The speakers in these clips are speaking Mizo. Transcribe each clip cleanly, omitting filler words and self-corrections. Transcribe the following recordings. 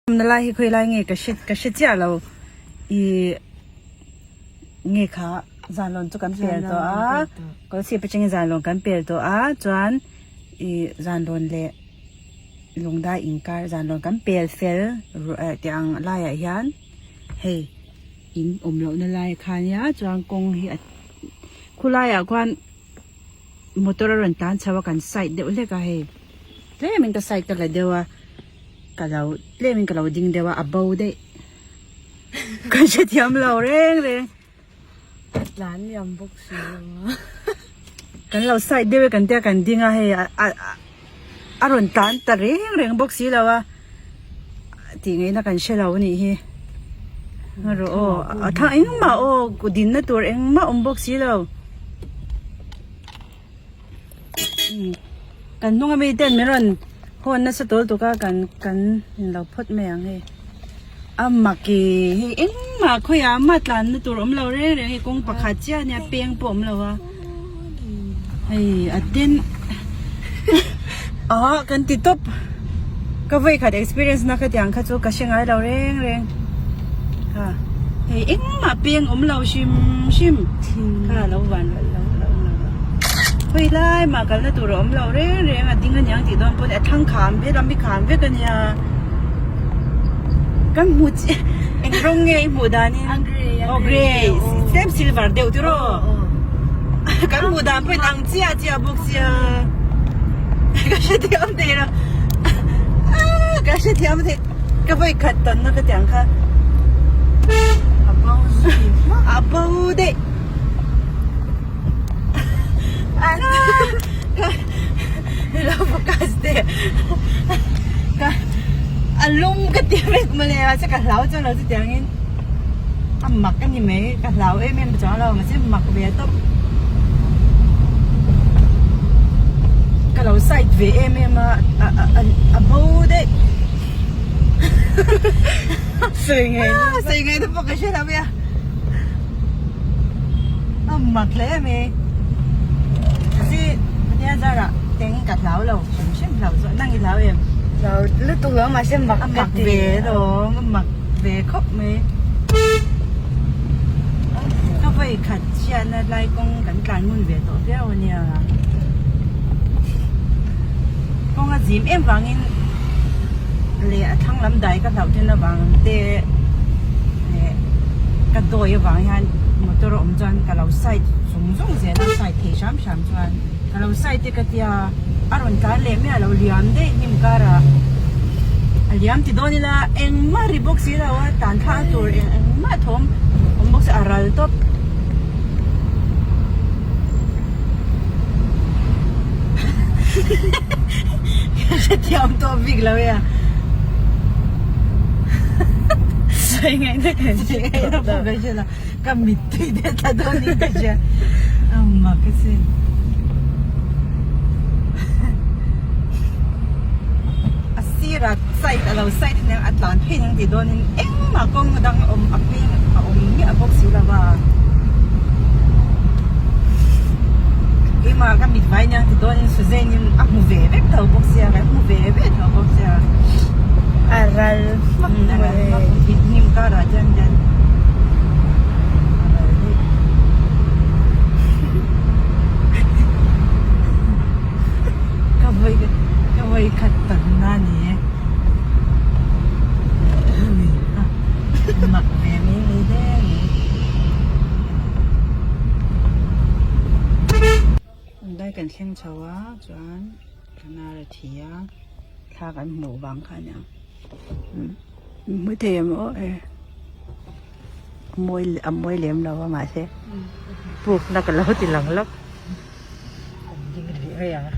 Na lai hi khawi lai nge ka hre ka hre chiah lo ih nge kha zanlawn chu kan pel tawh a kawlsip atangin zanlawn kan pel tawh a chuan ih zanlawn leh lungdai inkar zanlawn kan pel fel tih ang laiah hian hei in awm lohna lai kha ania chuan kawng hi a khulaiah khuan motor a rawn tlan chho a kan side deuh hlek a hei tlemin ka side ka la deuh a. Ka lo tlem in ka lo ding deuh a, a bo daih. Ka hrethiam lo reng reng. A tlan liam bawk si lo a. Kan lo side deuh e kan tia kan ding a hei a a a rawn tlan ta reng reng bawk si lo a. Tih ngaihna kan hre lo anih hi. Ngarawh aw a thang engmah aw dinna tur engmah awm bawk si lo. Kan hnung ami ten min rawn hawn nasa tawl tuk a kan kan inlo phawt mai ang hei a mak ih hei engmah khawiah mah tlanna tur awm lo reng reng hei kawng pakhat chiah ania peng pawh awm lo a hei a den ah kan ti tawp ka vawikhat experience na khatiang kha chu ka hre ngai lo reng reng ha hei engmah peng awm lo hrim hrim kha lo van lo lo lo awm lo a hawi lai mah kalna tur a awm lo reng reng a ding aniang tih dawn pawn a thlang kham vek a mi kham vek ania kan hmu chiah eng rawng nge i hmuh danin aw grey tlem silver deuh tiraw kan hmuh dan pawhin ang chiah chiah bawk sia ka hrethiam thei lo ka hrethiam thei ka vawi khat tawnna ka tiang kha a bo zui hmak a bo daih ka lo focus teh ka a lum ka ti vek mawle mahse ka hlau chuan lo chutiangin a mak a ni mai ka hlau em em chuang lo mahse mak ve tawp ka lo side ve em em a a bo daih sawi ngei sawi ngei te pawh ka hre lo mai a a mak hle mai mahse pathian zarah teng ka hlau lo hrim hrim hlau zawh nang i hlau em hlau lutuk lo mahse mak ka ti a mak ve alawm a mak ve khawp mai ka vawi khat chhiatna lai kawng kan tlan ngun ve tawh viau ania kawng a zim em vangin leh a thlang lam dai ka hlauh then avang te leh ka dawi avang hian motor a awm chuan ka lo side zung zung zel a side thei hram hram chuan ka lo side te ka tia a rawn tlan leh miah lo liam daih hnim karah a liam ti dawn ila engmah ri bawk si lo a tan thla tur eng engmah thawm awm bawk si a ral tawp. Ka hrethiam tawh bik lo e a. Sawi ngaihna ka hre tawh lo. Ka hre lo. Ka mittui te tla dawn in ka hria. Amma ka sin. A sirah side a lo side aniang a tlan phei ang tih dawnin engmah kawng dang a awm a peng a awm miah bawk si lo va. Keimah ka mit vai aniang ti dawnin Suzanne-in a hmu ve vek tho bawk sia kan hmu ve ve tho bawk sia. A ral hmak a ral hmak hnim karah chuan hian a ral daih. Ka vawi ka vawi khat tak na ni e. Mak ve mai mai hle a ni. Dai kan thleng chho a chuan kanar a thi a thla kan hmuh vang kha a nia hmu thei em aw e mawi a mawi lem lo a mahse pukna ka lo ti lang lawk kan ding rih rih ang a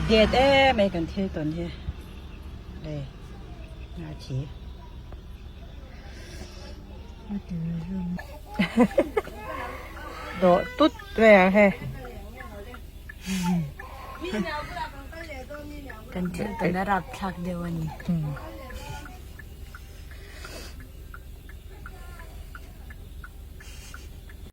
det em mai kan thil tawn hi hei a thi. Dawh tut mai ang hei. Kan thil tawn a rapthlak deuh a ni.